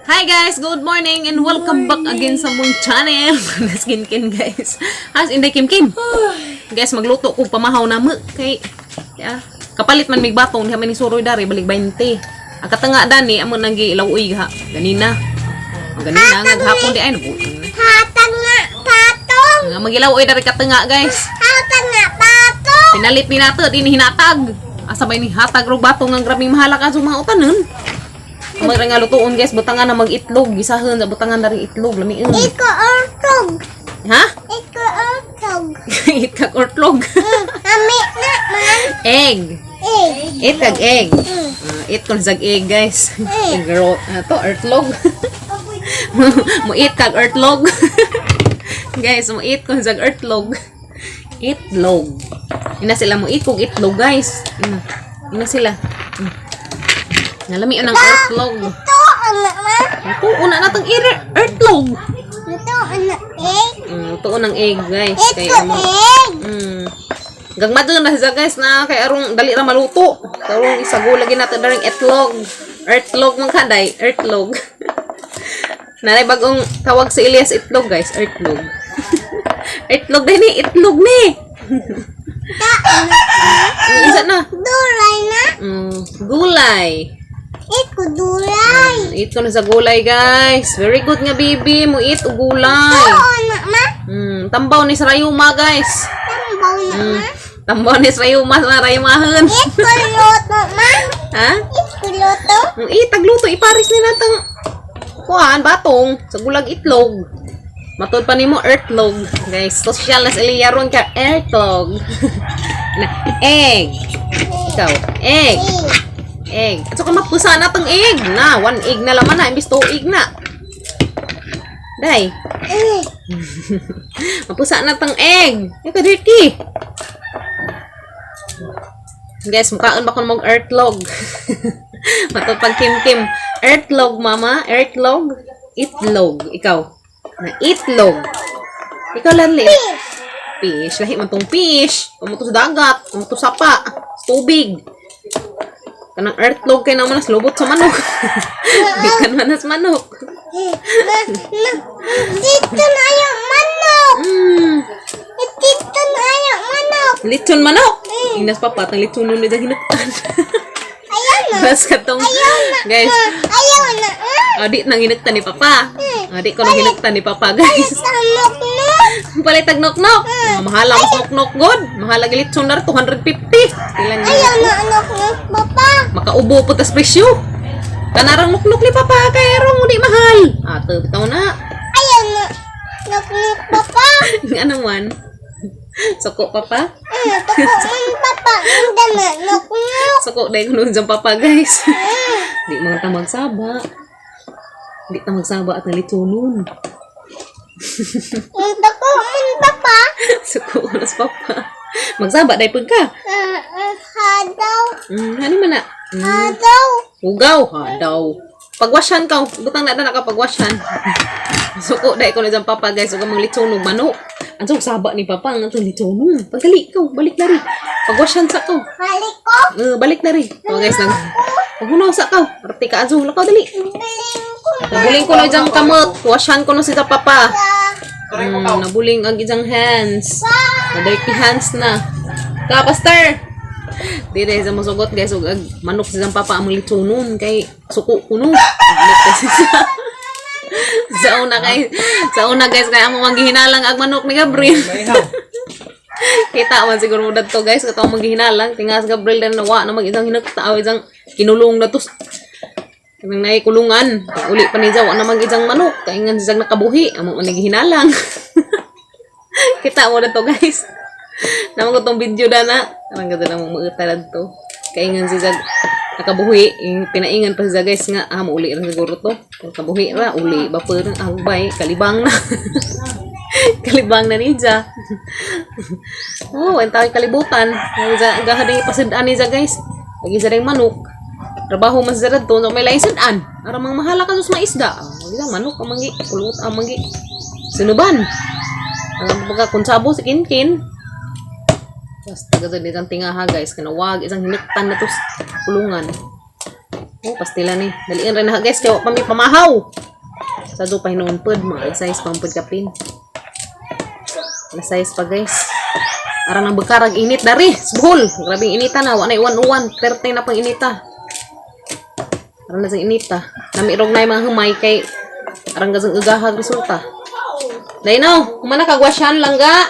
Hi guys, good morning and welcome back again sa mong channel. Skin kin guys. Has inday Kim Kim. Guys, magluto ko pamahaw na mo kay ya, kapalit man mig batong diha man ni suroy dari balik 20. Ang katanga dani amo nang gilaw-uy ha. Ganina. Ang ganina nga hapon di ay nabutan na. Hatag nga patong. Nga magilaw-uy dari katanga, guys. Hatag nga patong. Pinalit ni nato din hinatag. Asa ba ni hatag rog batong ang grabing mahala ka sa mga utanon. Ang mga nga lutuon guys, butangan na mag-itlog, gisahan sa butangan na rin itlog, lamiun. Iko ortog. Ha? Iko ortog. Eat kag ortlog. Ami na man. Egg. Egg. Eat kag egg. Eat kon sag egg, guys. Egg roll. To earthlog. Mo eat kag earthlog. Guys, mo eat kon sag earthlog. Itlog. Ina sila mo eat kog itlog, guys. Ina. Ina sila. Nalami ang earthlog. Ito ang man. Ito, una na tong earthlog. Ito ang egg. Tuon ang egg, guys. Kay Ito ano, egg. Gagmadto na siya guys na kay arong dali ra maluto. Karong isago lagi nato daring itlog. Earthlog man kaday, earthlog. Naray bagong tawag sa Elias itlog guys, earthlog. Earthlog din ni, itlog ni. Ta ang Isa na. Dulay na. Gulay. Iko dulay. Eat ko na sa gulay, guys. Very good nga baby, mo eat og gulay. Ito na ma. Tambaw ni sa rayuma, guys. Tambaw na ma. Tambaw ni sa rayuma sa rayumahon. Iko luto ma. Ha? Iko luto. Eh, tagluto, iparis ni natang kuan, batong, sa gulag itlog. Matod pa nimo earthlog. Guys, social na sa Eliya ron ka, earthlog. Na, egg. Ikaw, egg. Egg. Egg. At saka mapusa na tong egg. Na, one egg na laman na, imbis two egg na. Day, Egg. Mapusa na tong egg. Ay, ka-dirty. Guys, mukhaan ba kung mag earthlog? Matod pag kim-kim. Earthlog, mama. Earthlog. Itlog. Ikaw. Na itlog. Ikaw, Lanli. Fish. Lahi man tong fish. Umuto sa dagat. Umuto sa pa. Sa tubig. Kanang earthlog kay naman nas lubot sa manok. Bikan man nas manok. Na, na, dito na yung manok. Dito na yung manok. Litson manok. Inas pa patang litson nun nila hinuktan. Ayaw na. Bas katong guys, Ayaw na. Adi nang hinuktan ni Papa. Adi ko nang hinuktan ni Papa, guys. Sa noknok. Palit tag noknok. Oh, mahal ang noknok god. Mahal ang litson nar 250. Ilan yun? Ayaw na noknok, papa. Makaubo po tas presyo. Kanarang noknok ni Papa kay rong di mahal. Ato bitaw na. Ayaw na noknok, papa. Nga naman. Suko papa. Tuko man, papa. Hindi na noknok. Suko dahil kuno dyan papa, guys. Di mga ta magsaba. Di ta magsaba at nalitunon. Tuko man, papa. Suko ko na sa papa. Magsaba dahil pag ka. Hadaw. Ano man na? Hadaw. Hugaw ha daw. Pagwasyan ka, butang na na ka pagwasyan. Suko dahil ko na dyan papa guys, ug ang litsonog manok. Ang saba ni papa ang atong litsonog. Pagdali ko, balik na rin. Pagwasyan sa ko. Balik ko. Balik na rin. Oh guys, nag Paghunaw sa ka. Arte ka azo, lakaw dali. Biling ko Nabuling ko na diyang kamot. Wasyan ko na si papa. sa Nabuling ang ijang hands. Na dirty hands na. Ka, pastor! Di dahil sa musugot guys, ug ag manok si papa among litsonon kay suko kuno. Balik kasi sa una kay sa una guys kay among manggihinalang ag manok ni Gabriel. Kita man siguro mo dadto guys katong manggihinalang tingas Gabriel dan nawa na mag isang hinakta o isang kinulong na to. Kanang naay kulungan. Pag uli pa ni Jawa na mag isang manok. Kaya nga siyang nakabuhi. Amo man nagihinalang. Kita mo na to guys. Naman ko tong video na na. Parang ganda na mong mautala to. Kaya nga si Zag nakabuhi. Yung pinaingan pa si Zag guys nga. Ah, mauli rin siguro to. Nakabuhi ra. Uli. Ba pa rin. Ah, bay. Kalibang na. Kalibang na ni Ja. Oh, ang tawag kalibutan. Gahad ang ipasidaan ni Ja guys. Lagi sa ring manok. Trabaho man sa to, no, may lain sudan. Aramang mang mahala ka sa maisda. Wag lang manok ang manggi, kulot ang manggi. Sinuban. Ang mga konsabo si Kinkin. Basta gazad isang tingaha guys, kanawag isang hinuktan na to sa kulungan. Oh, pastila ni. Daliin rin na guys, kay wa pa mi pamahaw. Sa do pa hinuon pod, mga alas 6 pang pod kapin. Alas 6 pa, guys. Arang ang bekarag init dari, sa Bohol. Grabing inita na, wa na uwan-uwan, 30 na pang inita. Arang na sa inita. Namirog na yung mga humay kay arang gazang ugahag resulta. Dahil no, kumana kagwasyan lang ga.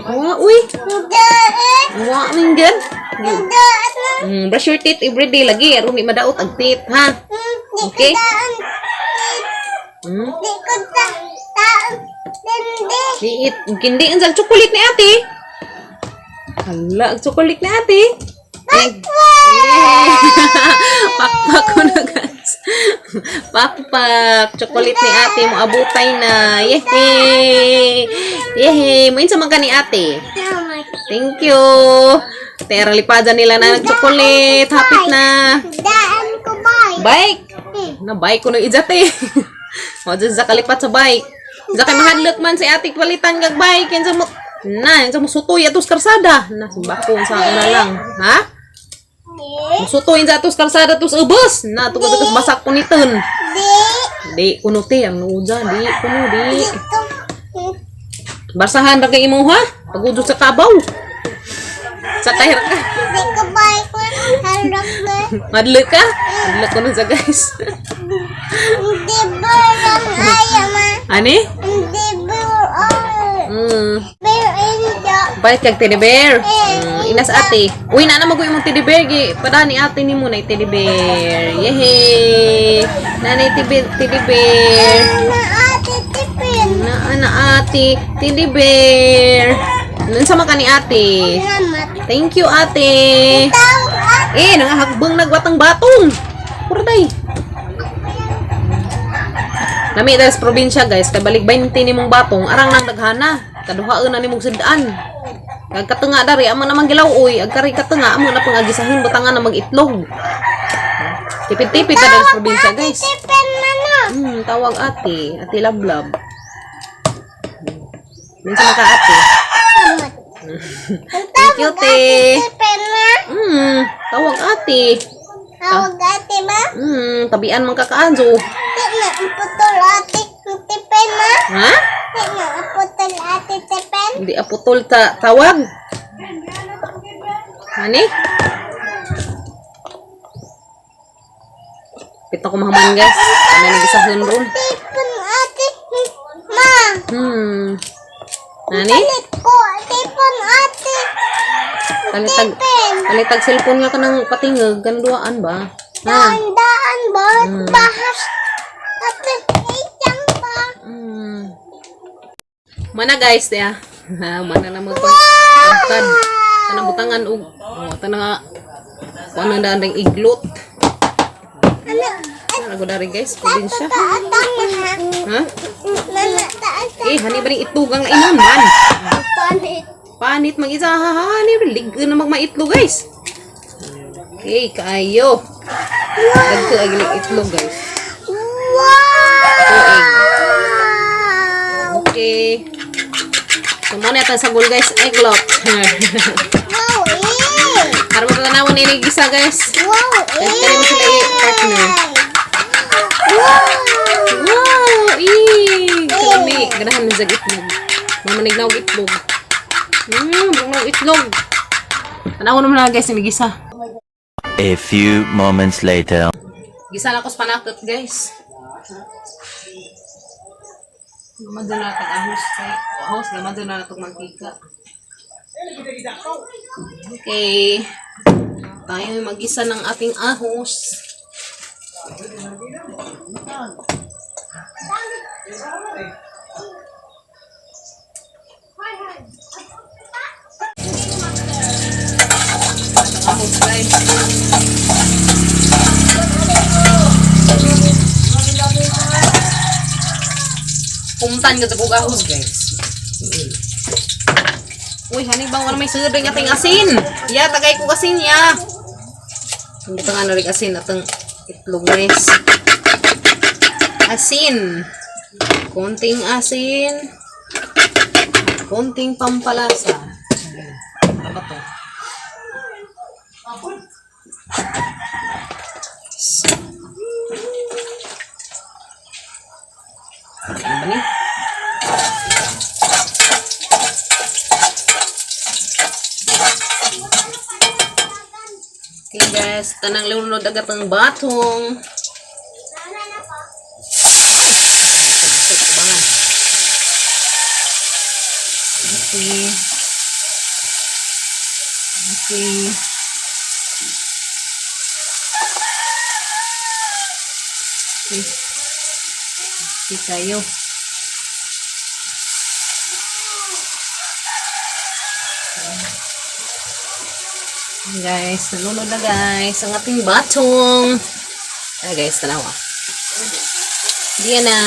Wa, uy. Wa, minggad. Brush your teeth every day lagi. Aron di madaot ang teeth, ha? Okay. Di kindi ang sa chocolate ni ate. Hala, ang chocolate ni ate. Eh. Pakpak ko na, guys. Pakpak. Chocolate ni ate mo abutay na. Yehey! Yehey! Mo insa man ka ni ate. Thank you. Tera lipadan nila na ng chocolate. Hapit na. Daan ko bye. Bike. Na bike ko nang ijate. O dyan sa kalipat sa bike. Diyan kay mahadlok man si ate palitan kag bike. Yan sa mo na, yan sa mo sutoy atos karsada. Na simbako sa una lang. Ha? Musutoy sa atos karsada atos ubos. Na tugod atos basak puniton. Di. Di kuno te ang nuja, di kuno di. Ito. Basahan ra kay imo ha. Pagudot sa kabaw. Sa kahir ka. Di ko bye ko. Harap ko. Madlok ka? Madlok kuno sa guys. Hindi burong ayaw ma. Ani? Hindi burong. Bear in the. Balik kag teddy bear. Inas ate. Uy, na na maguy mong teddy bear gi. Pada ni ate ni mo na teddy bear. Yehey. Nanay teddy teddy bear. Na ate tipin. Na na ate teddy bear. Unsa man ka ni ate? Salamat. Thank you, ate. Tawag ate. Eh, nangahagbang nagwatang batong. Purday. Nami dahil sa probinsya guys, kay balik 20 ni mong batong, arang nang daghana. Kaduhaan na ni mong sidaan. Kag katunga dari, amo namang gilaw oy, ag kari katunga amo na pang agisahin butangan na mag-itlog. Tipid-tipid ta dahil sa probinsya guys. Tipin na no. Tawag ate, ate lablab. Minsan maka ate. Salamat. Thank you, te. Tipin na. Tawag ate. Tawag ate ba? Tabian man kakaanjo. Di na ang putol ate tipin na. Ha? Di na ang putol ate tipin. Hindi aputol ta tawag. Ani? Pito ko mahaman guys. Ano nang gisahon ron? Tipin ate ma. Nani? Palit ko tipon ate. Palitag Tipin. palitag cellphone nga ka ng patingog ganduaan ba? Ha? Daan-daan ba? Bahas. Ate isang ba? Mana guys ya. Ha, mana na magpagtad. Tanang butangan og oh, tanang kuan ang daan ring iglot. Ano? Ano ko dari guys, probinsya. Taatang ha. Ha? Nana taatang. Eh, hani ba ring itlugang lainon man? Panit. Panit mag isa ha hani ligon na magmaitlog guys. Okay, kaayo. Dagko ag itlog guys. Wow! Okay. So mo na sa sagol guys, eglot. Wow, eh! Para matanawon ni gisa guys. Wow, eh! Kaya mo sila i-partner. Wow! Wow! Eh! Kalami. Ganahan ni sa itlog. Mamanig na og itlog. Bugnaw itlog. Tanawon naman na guys, ni gisa. A few moments later. Gisa na ko sa panakot, guys. Gaman dyan na itong ahos. Kay, ahos, gaman dyan na itong mantika. Okay. Tayo ay magisa ng ating ahos. Ahos, guys. Pumtan ka sa kong ahos, guys. Uy, hani bang wala may sudeng ating asin? Ya, tagay ko asin ya. Hindi pa nga na rin asin atong itlog, guys. Asin. Konting asin. Konting pampalasa. Ayan. Ano ba to? Tanang lunod agad ang batong. Ay, okay. Okay. Okay. Okay kayo. Guys, nalunod na guys ang ating batong. Ay guys, tanawa. Diyan na,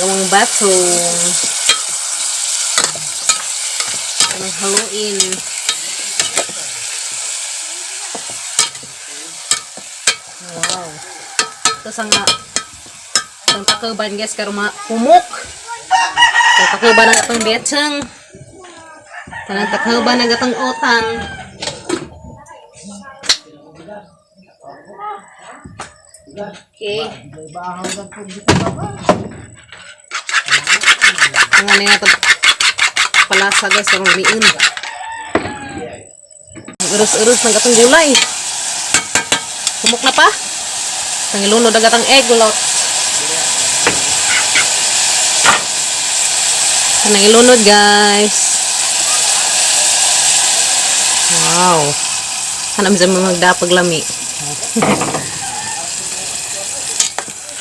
gamang batong. Anong haluin. Wow. Ito sa nga, itong takuban guys, karon pumok. Itong takuban ang atong betang. Tanang takuban ang atong utang. Okay. Ang ano nga ito palasa guys, karong miin. Urus-urus ng katong gulay. Kumok na pa. Tangilunod agad ang eglot. Tanang ilunod guys. Wow. Hanap sa mga magdapag lami.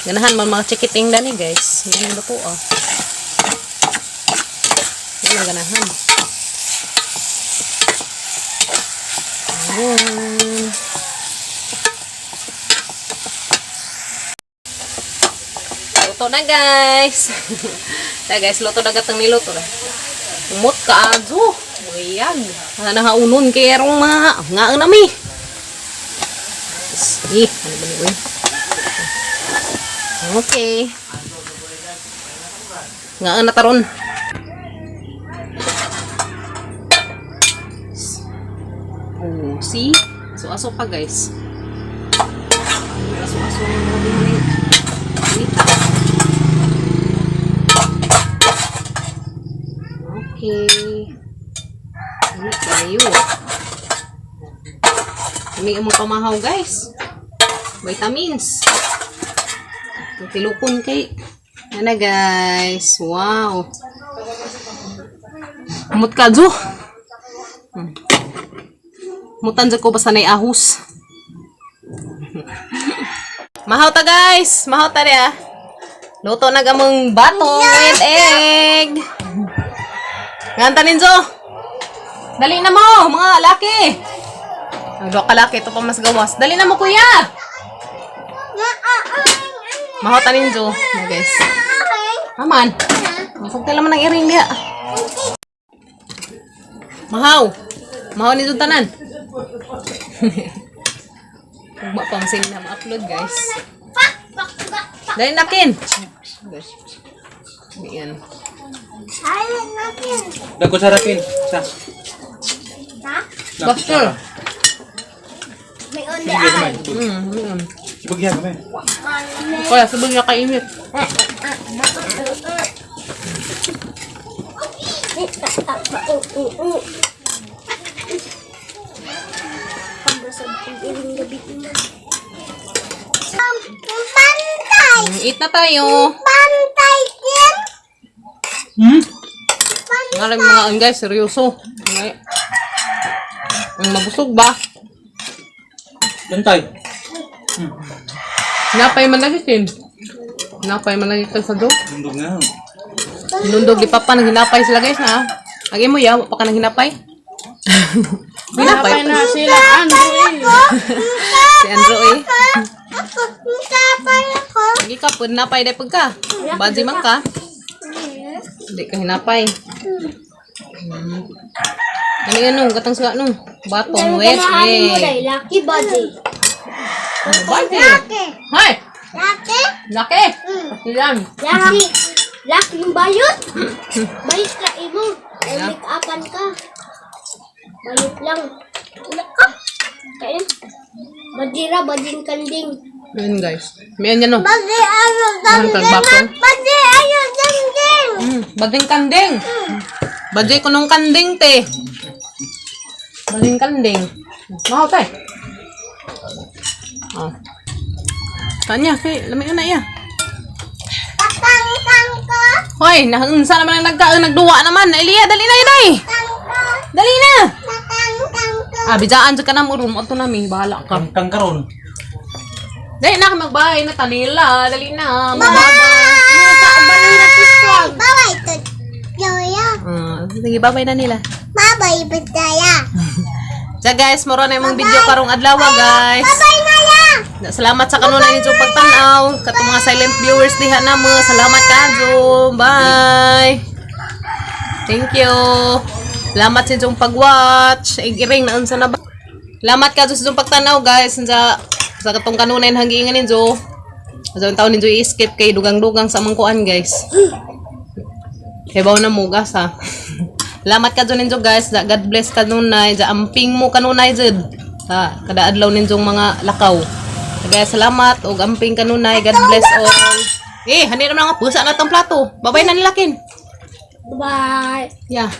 Ganahan man mga chikiting dani guys. Ganun ba po ah. Yan ang ganahan. Ayan. Luto na guys. Ta guys, luto na gatang niluto na. Umot ka azo. Mayag. Nahaunon kay erong mga ngaon nami. Eh, ano ba ni uy? Okay. Ngaon na taron. Oh, see? Aso-aso pa guys. Aso-aso ng grabe mo na Inita. Okay. Init kayo. Kami ang mga pamahaw guys. Vitamins. Itong tilupon kay. Yan na guys. Wow. Umot ka, Ju. Mutan ko basta nay ahos. Mahaw ta guys. Mahaw ta niya. Luto na gamong batong with egg. Nganta ninzo. Dali na mo, mga laki. Ang duha ka laki, ito pa mas gawas. Dali na mo, kuya. Mahaw ta ninzo. Yan, guys. Aman. Masagta laman ang iring niya. Mahaw. Mahaw ni tanan. Ugma pang same na ma-upload guys. Dali na kin. Ayan. Ay, natin. Dagko sa rapin. Sa. Ha? Buster. May on the eye. Sibugyan kami. Kaya sabog niya kainit. Pantay! Eat na tayo. Pantay din! Hmm? Nga lang mga ang guys, seryoso. Ngay. Ang mabusog ba? Bantay. Napay man lagi sin. Napay man lagi ka sa do. Bundog na. Nundog di papa nang hinapay sila guys na. Agi mo yaw pa ka nang hinapay. Hinapay na sila, Andrew eh. Si Andrew eh. Ako, kapay ako. Lagi ka pud napay dai pag ka. Baji man ka. Hindi ka hinapay. Ano yan nung katang suga nung batong wet eh. Lucky body. Baji. Lucky. Hoy, Lucky. laki. Ilan? Lucky. Lucky yung bayot. Bayot ka imo. Ay, make-upan ka. Bayot lang. Wala ka. Kain. Badira, badin kanding. Ayan guys. May yan no. Badi ano Mahal kag batong. Badi ano danding. Bading kanding. Bading kunong kanding te. Bading kanding. Mahal te. Kanya kay lami na iya. Patangkang ko. Hoy, naunsa naman ang nagkaon, nagduwa naman. Elia, dali na inay. Tangko. Dali na. Patangkang ko. Ah, bidaan jud ka na mo room ato nami, bahala ka. Kang karon. Dali na ka magbahay na tanila, dali na. Bye. Bye. Bye to. Yoya. Ah, sige, bye-bye na nila. Bye bye. So guys, moro na imong video karong adlaw, guys. Bye na ya. Salamat sa kanunay ninyo pagtan-aw. Katong mga silent viewers diha na mo. Salamat kajo. Bye. Thank you. Salamat sa inyong pag-watch. Igiring na unsa na ba? Salamat kajo sa inyong pagtanaw, guys. Sa katong kanunay na hanggiingan ninyo. Sa taon ninyo i-skip kay dugang-dugang sa mangkuan, guys. Hebaw na mugas ha. Salamat ka ninyo, guys. God bless kanunay. Ja amping mo kanunay jud. Ha, kada adlaw ninyong mga lakaw. Guys, salamat ug amping kanunay. God bless all. Eh, hani naman nga pusa na tong plato. Babay na nilakin. Bye. Yeah.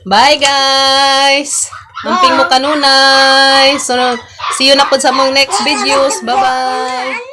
Bye, guys. Amping mo kanunay. So, see you na po sa mong next videos. Bye-bye.